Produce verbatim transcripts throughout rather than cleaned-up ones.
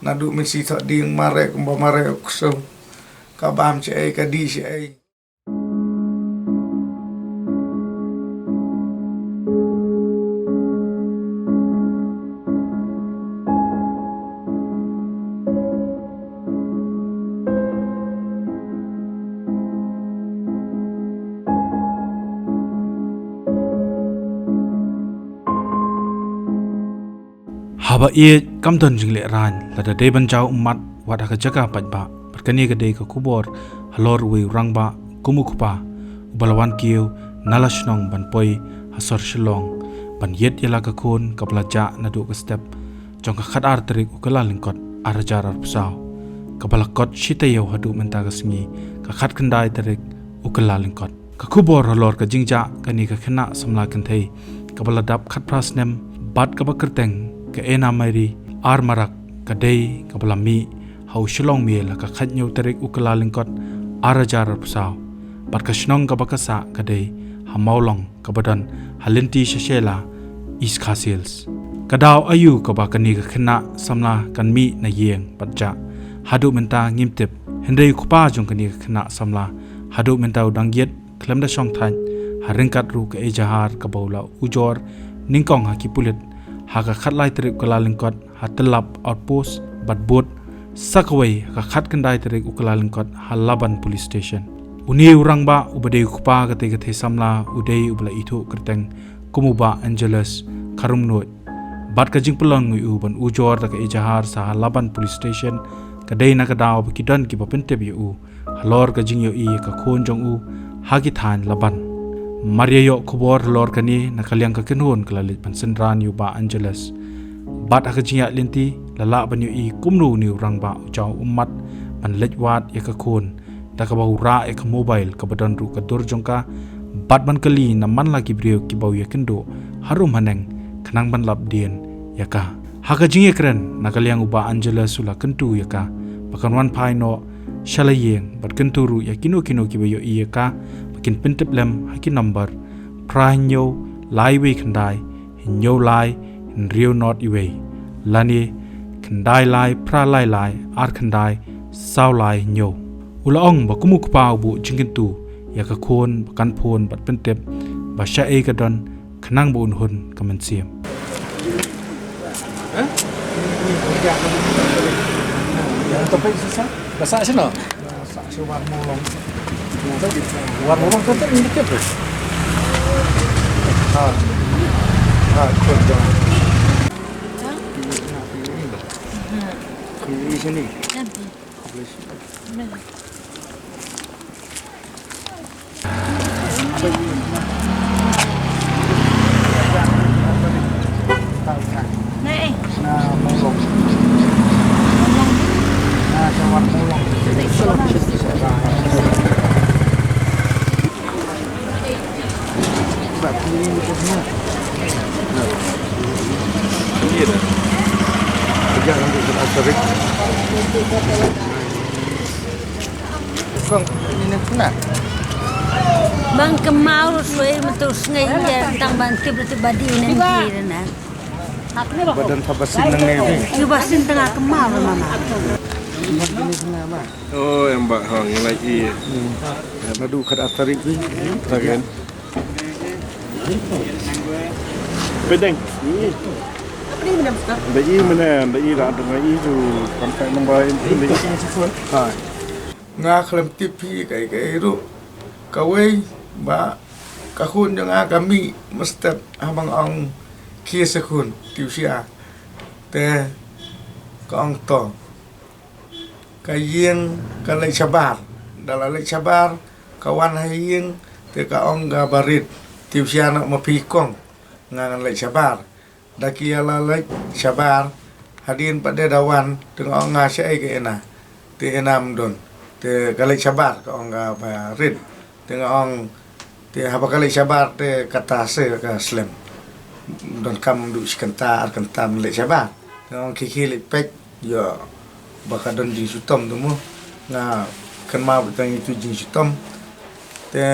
Naduh mynsi thoh ding mareh kumba mareh u ksew. Ka bam shaei ka dih shaei. Haba ïeit kam don jingleh rang, lada dei ban jaw ummat wat ha ka jaka paidbah. Bad kane ka dei ka khubor halor uwei u rangbah kum u kpa uba la wan kiew na la shnong ban poi ha sor Shillong ban ïeit ïa la ka khun kaba la jah naduh ka step jong ka khatar tarik u Kyllalyngkot ar hajar arphew saw, kaba la kot shi taïew haduh mynta ka sngi ka khatkhyndai tarik u Kyllalyngkot. Ka khubor halor ka jingjah kane ka khynnah samla kynthei kaba la dap khatphra snem bad kaba kyrteng ka Ena Mary Armarak ka dei kaba la mih ha u Shillong Mail ha ka khathynñiew tarik u Kyllalyngkot ar hajar arphew saw, bad ka shnong kaba ka sah ka dei ha Mawlong kaba don ha lynti Shashela, East Khasi Hills. Ka daw aïu kaba kane ka khynnah samla kan mih na ïing bad jah haduh mynta ngim tip, hynrei u kpa jong kane ka khynnah samla haduh mynta u dang ïeit khlem da shong thait ha ryngkat ruh ka ejahar kaba u la ujor nyngkong ha ki pulit ha ka khatlai tarik u Kyllalyngkot ha Tyllap Outpost bad bud sa kawei ha ka khatkhyndai tarik u Kyllalyngkot ha Laban Police Station. Une u rangbah uba dei u kpa katei ka thei samla u dei uba la ithuh kyrteng kum u Bah Angelus Kharumnuid, bad ka jingpynlong ïa u ban ujor da ka ejahar sa ha Laban Police Station ka dei na ka daw ba ki don kiba pyntip ïa u halor ka jingïohi ïa ka khun jong u ha ki thaiñ Laban. Mar ïa ïoh khubor halor kane, na ka liang ka kynhun ka la leit ban synran ïa u Bah Angelus, bad ha ka jingïaid lynti la lah ban ïohi kumno une u rangbah u jaw ummat ban leit wad ïa ka khun da kaba u rah ïa ka mobile kaba don ruh ka dur jong ka bad ban kylli na man la ki briew kiba u ïakynduh harum haneng khnang ban lap dien ïa ka. Ha ka jingïakren, na ka liang u Bah Angelus u la kyntu ïa ka ba kan wan phai noh sha la ïing bad kyntu ruh ïa kino kino kiba ïohi ïa ka ba kin pyntip lem ha ki number phra hynñiew lai wei khyndai hynñiew lai hynriew nod iwei, lane khyndai lai phra lai lai ar khyndai saw lai hynñiew. U la ong ba kum u kpa u buh jingkyntu ïa ka khun ba kan phone bad pyntip ba shaei ka don khnang ba un hun ka mynsiem. Ba sah shano? Sa shu War Mawlong. War Mawlong kan tak ni dekat tu. Ha. Ha, betul, betul. Ini sini. Bang kemau soi mentu sngai ya tang bang tip tu badi unen kiri na. Badan thabasin nang ngai bi. Yu basin tengah kemau mama. Oh, em ba hang ngai i. Nadu khat atarik bi. Tagen. Bedeng. Dei mene, dei la dong i tu contact number ini. Ha. Nga khlem tip hi kai kai ruh. Kawei ba ka khun jong nga ka mih mynstep haba nga ong khie sa khun tiwsia. Te ka ong to. Ka ïing ka leit shabar. Da la leit shabar ka wan ha ïing te ka ong ka barit. Tiwsia noh ma phi kong. Nga ngan leit shabar. Da ki ïa la leit shabar hadien pat de da wan te nga ong nga shaei ka Ena. Te Ena ym don. Te ka leit shabar ka ong ka barit. Te nga ong te haba ka leit shabar te kata se ka slem. Donkam du shi kynta ar kynta ban leit shabar. Te nga ong khie khie leit peit ïoh ba ka don jingshitom tu mo. Nga kynmaw ba tang itu jingshitom. Te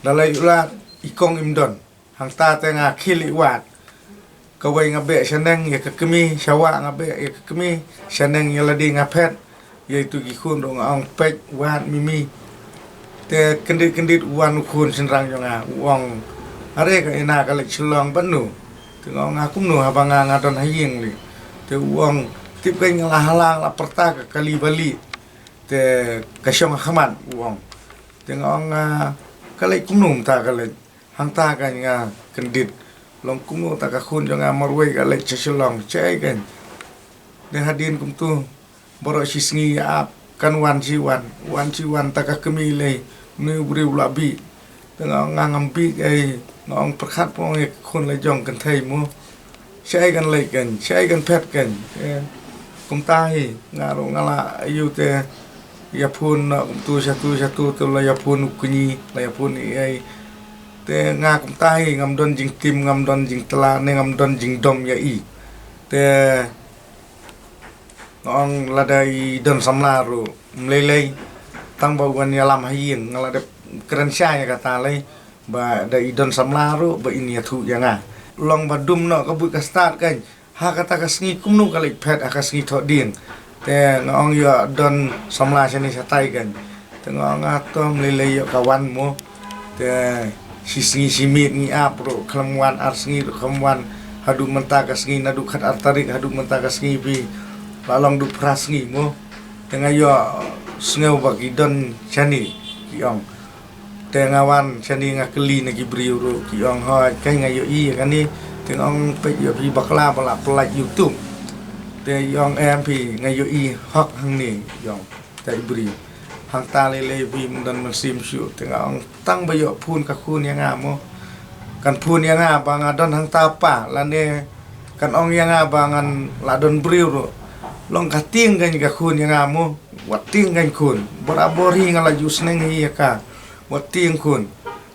da la ïoh lad i kong im don. Hangta te nga khie leit wad. Kawei nga beh shaneng ïa ka kmie, shawa nga beh ïa ka kmie, shaneng ïa lade nga phet. Ïa itu ki khun ruh nga ong peit wat mimi. Te kyndit kyndit u wan u khun shynrang jong nga u ong, are ka ina ka leit Shillong bad no? Te nga ong nga kumno haba nga nga don ha ïing lei. Te u ong tip ka nga la hala la pyrta ka kali bali. Te ka shong ha khmat u ong. Te nga ong nga ka leit kumno mynta ka leit. Hangta ka nga kyndit. Long kumno ta ka khun jong nga marwei ka leit sha Shillong. Che ai kan. Dei hadien kumtu. Baroh shi sngi ïa ap kan wan shi wan, wan shi wan ta ka kmie lei, mne u briew la bih. Te nga ong nga ngam bih ei, nga ong pyrkhat pong ïa ka khun la jong kynthei mo. Shai kan leit kan, shai kan phet kan. Eh, kumta hi nga ruh nga la ïu te ïa phone na kumtu shatu shatu te la ïa phone u kñi, la ïa phone ei ei. Te nga kumta hi ngam don jingtim, ngam don jingtla ne ngam don jingdom ïa i. Te nga ong lada i don samla ruh mlei lei, tang ba wan ïalam ha ïing nga la dep kren shai ïa kata lei, ba da i don samla ruh ba in ïathuh ïa nga. Long ba dum noh ka buit ka stad kan, ha kata ka sngi kumno ka leit phet ha ka sngi thoh dieng. Te nga ong ïoh don samla shane shatai kan. Te nga ong ato mlei lei ïoh ka wan mo. Te shi sngi shi miet ngi ap ruh khlem wan, ar sngi ruh khlem wan. Haduh mynta ka sngi, naduh khat ar tarik haduh mynta ka sngi phi la long duh phra sngi mo. Te nga ïoh sngew ba ki don shane ki ong. Te nga wan shane nga kylli na ki briew ruh ki ong hoi kai nga ïohi ïa kane. Te nga ong peit ïoh phi bakla ba la pynlait YouTube. Te i ong em phi nga ïohi hok hangne i ong. Te i briew hangta lei lei phi mynta mynsiem shuh. Te nga ong tang ba ïoh phone ka khun ïa nga mo. Kan phone ïa nga ba nga don hangta pa lane kan ong ïa nga ba ngan la don briew ruh. Long ka tieng kan ka khun ïa nga mo. Wat tieng kan khun. Bor a bor hi nga la ju sneng hi ïa ka. Wat tieng khun.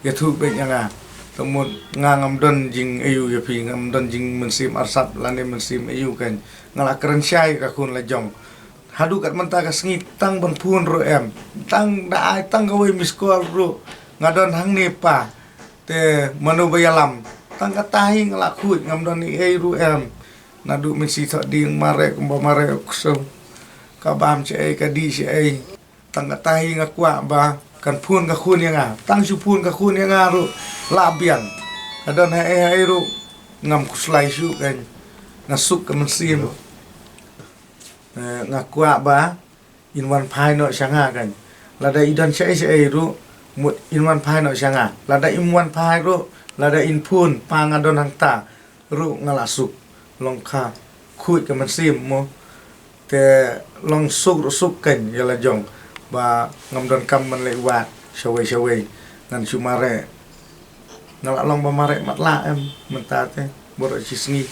Ïathuh beit ïa nga. Te mut nga ngam don jingaiu ïa phi, ngam don jingmynsiem arsap lane mynsiem aiu kan. Nga la kren shai ka khun la jong. Haduh kat mynta ka sngi tang ban phone ruh em. Tang da ai tang kawei miss call ruh. Nga don hangne pa. Te mano ba ïalam. Tang kata hi nga la khuid ngam don ei ei ruh em. Naduh mynsi thoh dieng mareh kumba mareh u ksew. Ka bam shaei ka dih shaei. Tang kata hi nga kwah ba kan phone ka khun ïa nga. Tang shu phone ka khun ïa nga ruh la biang. Ka don haei haei ruh ngam khuslai shuh kan. Nga suk ka mynsiem. Eh, nga kwah ba in wan phai noh sha nga kan. Lada i don shaei shaei ruh mut in wan phai noh sha nga. Lada im wan phai ruh, lada in phone pa nga don hangta ruh nga la suk. Long ka khuid ka mynsiem mo. Te long suk ruh suk kan ïa la jong ba ngam don kam ban leit wad shawei shawei. Ngan shu mareh. Nga la long ba mareh matlah em mynta te baroh shi sngi.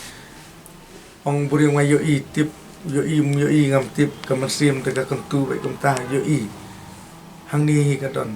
Ong briew nga ïohi tip, ïohi ym ïohi ngam tip, ka mynsiem te ka kyntu beit kumta ïohi. Hangne hi ka don.